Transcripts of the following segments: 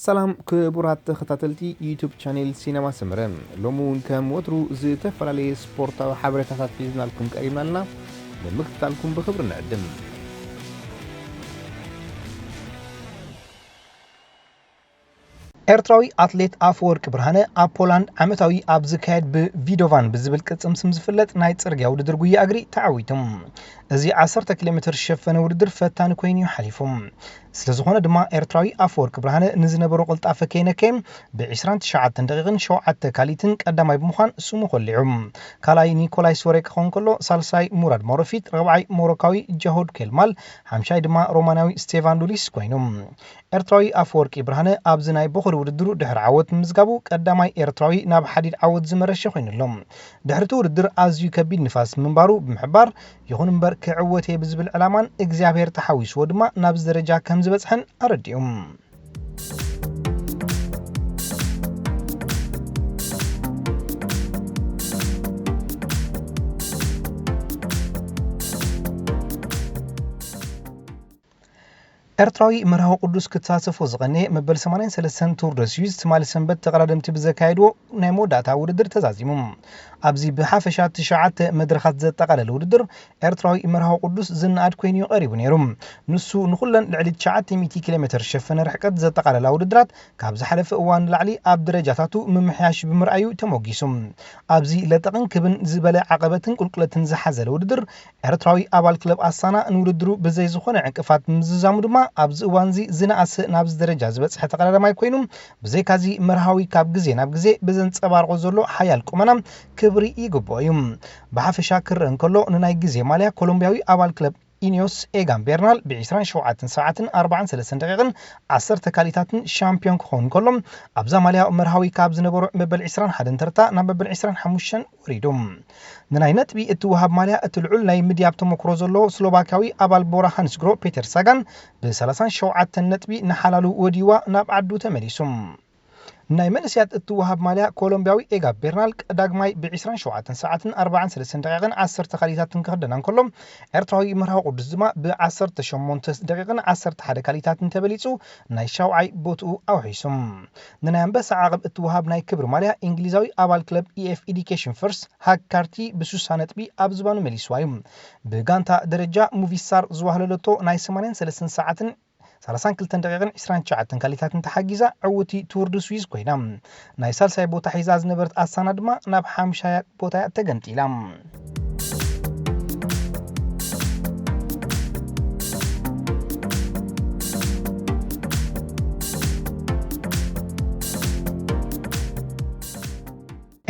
ሰላም ክቡራት ተኸታተልቲ ዩቱብ ቻኔል ሲነማ ሰመረ፣ ሎሚ እውን ከም ወትሩ ዝተፈላለየ ስፖርታዊ ሓበሬታታት ሒዝናልኩም ቀሪብና ኣለና። ንምክትታልኩም ብኽብሪ ንዕድም። ኤርትራዊ ኣትሌት ኣፈወርቂ ብርሃነ ኣብ ፖላንድ ዓመታዊ ኣብ ዝካየድ ብቪዶቫን ብዝብል ቅጽም ስም ዝፍለጥ ናይ ጽርግያ ውድድር ጉያ እግሪ ተዓዊቱ። እዚ ዓሰርተ ኪሎ ሜትር ዝሸፈነ ውድድር ፈታኒ ኮይኑ እዩ ሓሊፉ። ስለ ዝኾነ ድማ ኤርትራዊ ኣፈወርቂ ብርሃነ ንዝነበሮ ቅልጣፈ ከይነከየ ብ ዕስራን ትሽዓተን ደቂቕን ሸውዓተ ካሊትን ቀዳማይ ብምዃን ስሙ ኮሊዑ። ካልኣይ ኒኮላይ ሶሬ ክኸውን ከሎ፣ ሳልሳይ ሙራድ ሞሮፊት፣ ራብዓይ ሞሮካዊ ጃሆድ ኬልማል፣ ሓምሻይ ድማ ሮማናዊ ስቴቫን ሉሊስ ኮይኑ። ኤርትራዊ ኣፈወርቂ ብርሃነ ኣብዚ ናይ ቦኽሪ ውድድሩ ድሕሪ ዓወት ምምዝጋቡ ቀዳማይ ኤርትራዊ ናብ ሓዲድ ዓወት ዝመረሸ ኮይኑ ኣሎ። ድሕሪ እቲ ውድድር ኣዝዩ ከቢድ ንፋስ ምንባሩ ብምሕባር፣ ይኹን እምበር ክዕወት እየ ብዝብል ዕላማን እግዚኣብሔር ተሓዊስዎ ድማ ናብዚ ደረጃ ከም ዝበጽሐን ኣረዲኡ። ኤርትራዊ መርሃዊ ቅዱስ ክተሳተፎ ዝቐነየ መበል ሰማንያን ሰለስተን ቱር ደ ስዊዝ ትማሊ ሰንበት ተቐዳደምቲ ብዘካየድዎ ናይ መወዳእታ ውድድር ተዛዚሙ። ኣብዚ ብሓፈሻ ትሽዓተ መድረኻት ዘጠቓለለ ውድድር ኤርትራዊ መርሃዊ ቅዱስ ዝነኣድ ኮይኑ እዩ ቀሪቡ ነይሩ። ንሱ ንኹለን ልዕሊ ትሽዓተ ሚእቲ ኪሎ ሜትር ዝሸፈነ ርሕቀት ዘጠቓለላ ውድድራት ካብ ዝሓለፈ እዋን ንላዕሊ ኣብ ደረጃታቱ ምምሕያሽ ብምርኣዩ ተሞጊሱ። ኣብዚ ለጠቕን ክብን ዝበለ ዓቐበትን ቁልቁለትን ዝሓዘለ ውድድር ኤርትራዊ ኣባል ክለብ ኣሳና ንውድድሩ ብዘይ ዝኾነ ዕንቅፋት ምዝዛሙ ድማ ኣብዚ እዋንዚ ዝነኣሰ ናብዚ ደረጃ ዝበጽሐ ተቐዳዳማይ ኮይኑ፣ ብዘይካዚ መርሃዊ ካብ ግዜ ናብ ግዜ ብዘንጸባርቖ ዘሎ ሓያል ቁመና ክብሪ ይግብኦ እዩ። ብሓፈሻ ክረአ እንከሎ ንናይ ግዜ ማልያ ኮሎምብያዊ ኣባል ክለብ ኢኒዮስ ኤጋን ቤርናል ብ ዕስራን ሸውዓተን ሰዓትን ኣርባዓን ሰለስተን ደቂቕን ዓሰርተ ካሊታትን ሻምፒዮን ክኸውን እንከሎ፣ ኣብዛ ማልያ መርሃዊ ካብ ዝነበሮ መበል ዕስራን ሓደን ተርታ ናብ መበል ዕስራን ሓሙሽተን ወሪዱ። ንናይ ነጥቢ እትወሃብ ማልያ እቲ ልዑል ናይ ምድያብ ተመክሮ ዘለዎ ስሎቫክያዊ ኣባል ቦራ ሃንስግሮ ፔተር ሳጋን ብ ሰላሳን ሸውዓተን ነጥቢ ንሓላሉ ወዲዋ ናብ ዓዱ ተመሊሱ። ናይ መንእስያት እትወሃብ ማልያ ኮሎምብያዊ ኤጋ ቤርናል ዳግማይ ብ ዕስራን ሸውዓተን ሰዓትን ኣርባዓን ሰለስተን ደቂቕን ዓሰርተ ካሊታትን ክኽደና እንከሎ፣ ኤርትራዊ መርሃዊ ቅዱስ ድማ ብ ዓሰርተ ሸሞንተ ደቂቕን ዓሰርተ ሓደ ካሊታትን ተበሊጹ ናይ ሻውዓይ ቦትኡ ኣውሒሱ። ንናይ ኣንበሳ ዓቐብ እትወሃብ ናይ ክብሪ ማልያ እንግሊዛዊ ኣባል ክለብ ኢኤፍ ኤዲኬሽን ፈርስት ሃግ ካርቲ ብሱሳ ነጥቢ ኣብ ዝባኑ መሊስዋ እዩ። ብጋንታ ደረጃ ሙቪስታር ዝዋህለለቶ ናይ ሰማንያን ሰለስተን ሰዓትን ሰላሳን ክልተን ደቂቕን ዕስራን ትሽዓተን ካሊታትን ተሓጊዛ ዕውቲ ቱር ዱ ስዊዝ ኮይና። ናይ ሳልሳይ ቦታ ሒዛ ዝነበረት ኣሳና ድማ ናብ ሓምሻያ ቦታ እያ ተገምጢላ።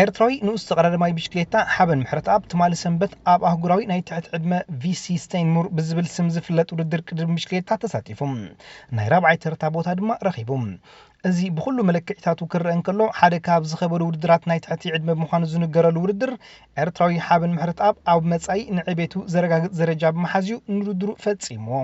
ኤርትራዊ ንኡስ ተቐዳዳማይ ብሽክሌታ ሓበን ምሕረተኣብ ትማሊ ሰንበት ኣብ ኣህጉራዊ ናይ ትሕቲ ዕድመ ቪሲ ስቴንሙር ብዝብል ስም ዝፍለጥ ውድድር ቅድድም ብሽክሌታ ተሳቲፉ ናይ ራብዓይ ተርታ ቦታ ድማ ረኺቡ። እዚ ብኹሉ መለክዒታቱ ክረአ እንከሎ ሓደ ካብ ዝኸበዱ ውድድራት ናይ ትሕቲ ዕድመ ብምዃኑ ዝንገረሉ ውድድር ኤርትራዊ ሓበን ምሕረተኣብ ኣብ መጻኢ ንዕቤቱ ዘረጋግጽ ደረጃ ብምሓዝዩ ንውድድሩ ፈጺምዎ።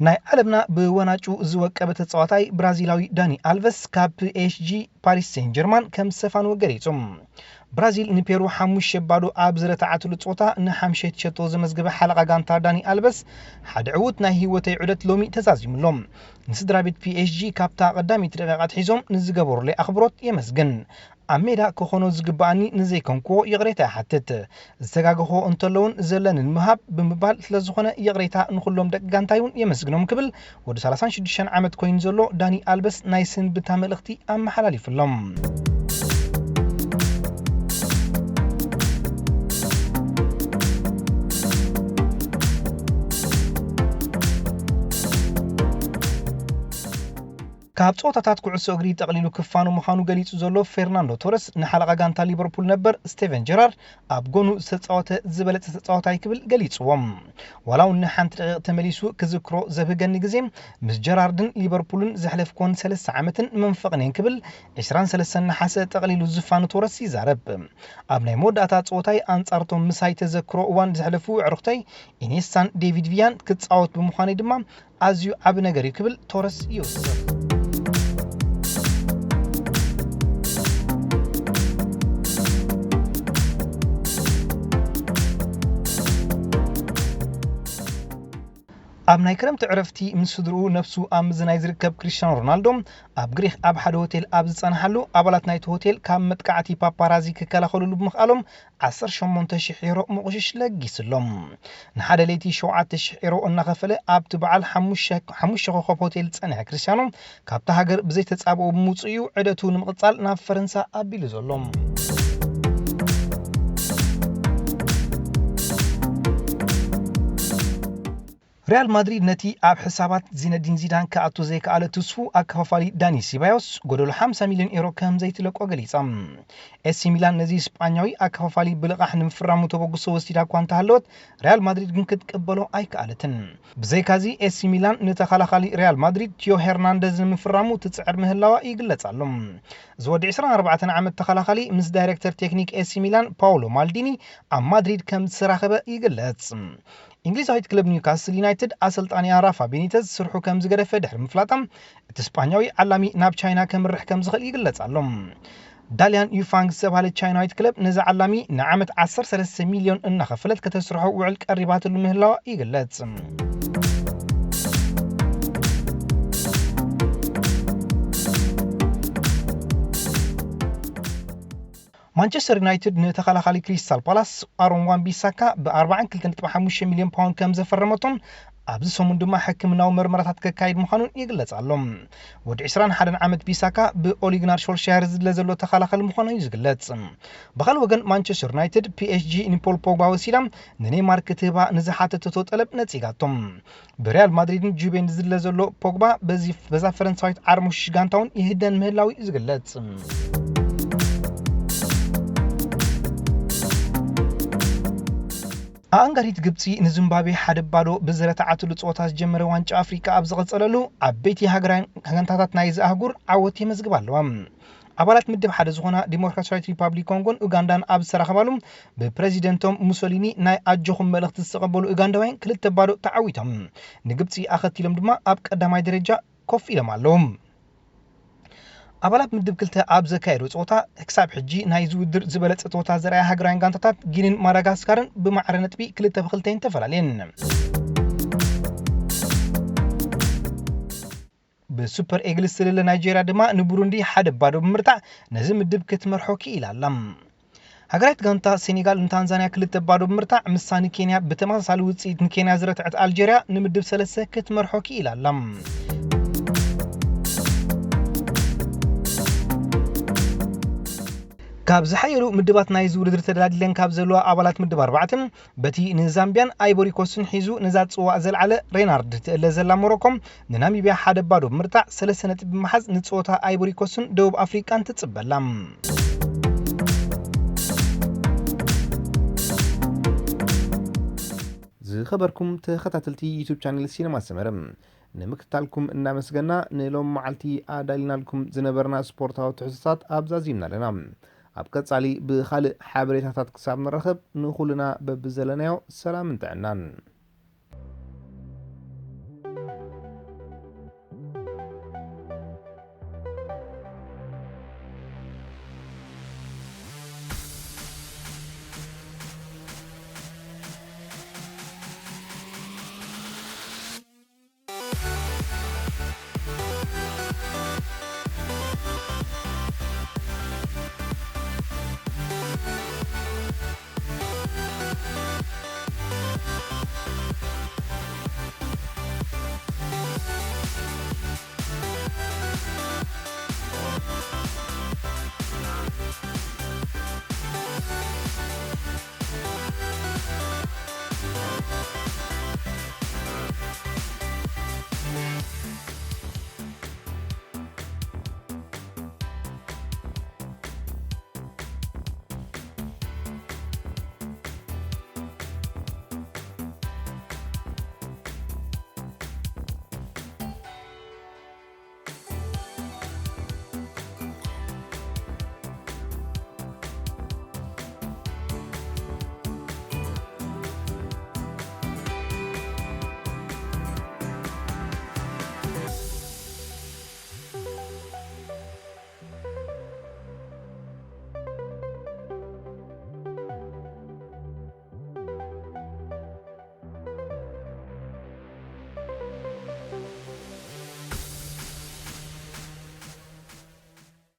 ናይ ዓለምና ብወናጩ ዝወቀበ ተጻዋታይ ብራዚላዊ ዳኒ ኣልቨስ ካብ ፒኤስጂ ፓሪስ ሴን ጀርማን ከም ዝሰፋንወ ገሊጹ። ብራዚል ንፔሩ ሓሙሽተ ባዶ ኣብ ዝረታዓትሉ ጸወታ ንሓምሸይቲ ሸቶ ዘመዝገበ ሓለቓ ጋንታ ዳኒ ኣልቨስ፣ ሓደ ዕዉት ናይ ህይወተይ ዑደት ሎሚ ተዛዚሙ ኣሎ። ንስድራ ቤት ፒኤስጂ ካብታ ቀዳመይቲ ደቂቓ ኣትሒዞም ንዝገበሩለይ ኣኽብሮት የመስግን። ኣብ ሜዳ ክኾኖ ዝግብኣኒ ንዘይኮንክዎ ይቕሬታ ይሓትት። ዝተጋገኹዎ እንተለውን ዘለኒ ንምሃብ ብምባል ስለ ዝኾነ ይቕሬታ ንኹሎም ደቂ ጋንታይ እውን የመስግኖም ክብል ወዲ ሰላሳን ሽዱሽተን ዓመት ኮይኑ ዘሎ ዳኒ ኣልበስ ናይ ስንብታ መልእኽቲ ኣመሓላሊፉሎም። ካብ ጸወታታት ኩዕሶ እግሪ ጠቕሊሉ ክፋኑ ምዃኑ ገሊጹ ዘሎ ፌርናንዶ ቶረስ ንሓለቓ ጋንታ ሊቨርፑል ነበር ስቴቨን ጀራርድ ኣብ ጎኑ ዝተጻወተ ዝበለጸ ተጻዋታይ ክብል ገሊጽዎም። ዋላ እውን ንሓንቲ ደቂቕ ተመሊሱ ክዝክሮ ዘብህገኒ ግዜ ምስ ጀራርድን ሊቨርፑልን ዘሕለፍኩወን ሰለስተ ዓመትን መንፈቕን እየን ክብል ዕስራን ሰለስተን ነሓሰ ጠቕሊሉ ዝፋኑ ቶረስ ይዛረብ። ኣብ ናይ መወዳእታ ጸወታይ ኣንጻርቶም ምሳይ ተዘክሮ እዋን ዘሕለፉ ኣዕሩኽተይ ኢኔስታን ዴቪድ ቪያን ክጻወት ብምዃነይ ድማ ኣዝዩ ዓቢ ነገር እዩ ክብል ቶረስ ይውስኽ። ኣብ ናይ ክረምቲ ዕረፍቲ ምስ ስድርኡ ነብሱ ኣብ ምዝናይ ዝርከብ ክሪስቲያኖ ሮናልዶ፣ ኣብ ግሪኽ ኣብ ሓደ ሆቴል ኣብ ዝጸንሓሉ፣ ኣባላት ናይቲ ሆቴል ካብ መጥቃዕቲ ፓፓራዚ ክከላኸሉሉ ብምኽኣሎም ዓሰርተ ሸሞንተ ሽሕ ዩሮ ምቑሽሽ ለጊስሎም። ንሓደ ለይቲ ሸውዓተ ሽሕ ዩሮ እናኸፈለ ኣብቲ በዓል ሓሙሽተ፣ ሓሙሽተ ኮኸብ ሆቴል ዝጸንሐ ክሪስቲያኖ፣ ካብታ ሃገር ብዘይተጻብኦ ብምውጽኡ እዩ ዕደቱ ንምቕጻል ናብ ፈረንሳ ኣቢሉ ዘሎ። ሪያል ማድሪድ ነቲ ኣብ ሕሳባት ዚነዲን ዚዳን ክኣቱ ዘይከኣለ ትስፉ ኣከፋፋሊ ዳኒ ሲባዮስ ጎደሎ ሓምሳ ሚልዮን ኤሮ ከም ዘይትለቆ ገሊጻ። ኤሲ ሚላን ነዚ ስጳኛዊ ኣከፋፋሊ ብልቓሕ ንምፍራሙ ተበግሶ ወሲዳ እኳ እንተሃለወት፣ ሪያል ማድሪድ ግን ክትቅበሎ ኣይከኣለትን። ብዘይካዚ ኤሲ ሚላን ንተኸላኻሊ ሪያል ማድሪድ ቲዮ ሄርናንደዝ ንምፍራሙ ትጽዕር ምህላዋ ይግለጽ ኣሎ። እዚ ወዲ ዕስራን ኣርባዕተን ዓመት ተኸላኻሊ ምስ ዳይሬክተር ቴክኒክ ኤሲ ሚላን ፓውሎ ማልዲኒ ኣብ ማድሪድ ከም ዝተራኸበ ይግለጽ። እንግሊዛዊት ክለብ ኒውካስል ዩናይትድ ኣሰልጣኒያ ራፋ ቤኒተዝ ስርሑ ከም ዝገደፈ ድሕሪ ምፍላጣ፣ እቲ ስጳኛዊ ዓላሚ ናብ ቻይና ከምርሕ ከም ዝኽእል ይግለጽ ኣሎ። ዳልያን ዩፋንግ ዝተባህለት ቻይናዊት ክለብ ነዚ ዓላሚ ንዓመት ዓሰርተ ሰለስተ ሚልዮን እናኸፈለት ከተስርሖ ውዕል ቀሪባትሉ ምህላዋ ይግለጽ። ማንቸስተር ዩናይትድ ንተኸላኻሊ ክሪስታል ፓላስ ኣሮን ዋን ቢሳካ ብ ኣርባዓን ክልተን ነጥቢ ሓሙሽተ ሚልዮን ፓውንድ ከም ዘፈረመቶን ኣብዚ ሰሙን ድማ ሕክምናዊ መርመራታት ከካይድ ምዃኑን ይግለጽ ኣሎ። ወዲ ዕስራን ሓደን ዓመት ቢሳካ ብኦሊግናር ሾልሻየር ዝድለ ዘሎ ተኸላኻሊ ምዃኑ እዩ ዝግለጽ። ብኻልእ ወገን ማንቸስተር ዩናይትድ ፒኤስጂ ንፖል ፖግባ ወሲዳ ንኔይማር ክትህባ ንዝሓተተቶ ጠለብ ነጺጋቶም። ብሪያል ማድሪድን ጁቬን ዝድለ ዘሎ ፖግባ በዚ፣ በዛ ፈረንሳዊት ዓርሞሽሽ ጋንታ እውን ይህደን ምህላው እዩ ዝግለጽ። ኣኣንጋዲት ግብጺ ንዚምባብዌ ሓደ ባዶ ብዝረትዓትሉ ጸወታ ዝጀመረ ዋንጫ ኣፍሪቃ ኣብ ዝቐጸለሉ፣ ዓበይቲ ሃገራውያን ጋንታታት ናይዚ ኣህጉር ዓወት የመዝግባ ኣለዋ። ኣባላት ምድብ ሓደ ዝኾና ዲሞክራሲያዊት ሪፓብሊክ ኮንጎን ኡጋንዳን ኣብ ዝተራኸባሉ፣ ብፕረዚደንቶም ሙሶሊኒ ናይ ኣጆኹም መልእኽቲ ዝተቐበሉ ኡጋንዳውያን ክልተ ባዶ ተዓዊቶም። ንግብጺ ኣኸቲሎም ድማ ኣብ ቀዳማይ ደረጃ ኮፍ ኢሎም ኣለዉ። ኣባላት ምድብ ክልተ ኣብ ዘካየዶ ጸወታ፣ ክሳብ ሕጂ ናይዚ ውድድር ዝበለጸ ጸወታ ዘርኣያ ሃገራውያን ጋንታታት ጊኒን ማዳጋስካርን ብማዕረ ነጥቢ ክልተ ብክልተ እየን ተፈላለየን። ብሱፐር ኤግልስ ዝልለ ናይጄርያ ድማ ንቡሩንዲ ሓደ ባዶ ብምርታዕ ነዚ ምድብ ክትመርሖ ክኢላ ኣላ። ሃገራዊት ጋንታ ሴኔጋል ንታንዛንያ ክልተ ባዶ ብምርታዕ፣ ምሳ ንኬንያ ብተመሳሳሊ ውጽኢት ንኬንያ ዝረትዐት ኣልጀርያ ንምድብ ሰለስተ ክትመርሖ ክኢላ ኣላ። ካብ ዝሓየሉ ምድባት ናይዚ ውድድር ተደላዲለን ካብ ዘለዋ ኣባላት ምድብ ኣርባዕተ፣ በቲ ንዛምቢያን ኣይቮሪ ኮስትን ሒዙ ነዛ ጽዋእ ዘልዓለ ሬናርድ ትእለ ዘላ ሞሮኮ፣ ንናሚብያ ሓደ ባዶ ብምርታዕ ሰለስተ ነጥቢ ብምሓዝ ንጸወታ ኣይቮሪ ኮስትን ደቡብ ኣፍሪቃን ትጽበላ። ዝኸበርኩም ተኸታተልቲ ዩቱብ ቻነል ሲነማ ሰመረ፣ ንምክትታልኩም እናመስገና፣ ንሎም መዓልቲ ኣዳሊናልኩም ዝነበርና ስፖርታዊ ትሕዝቶታት ኣብዛዚምና ኣለና። ኣብ ቀጻሊ ብኻልእ ሓበሬታታት ክሳብ ንራኸብ፣ ንኹልና በብዘለናዮ ሰላምን ጥዕናን።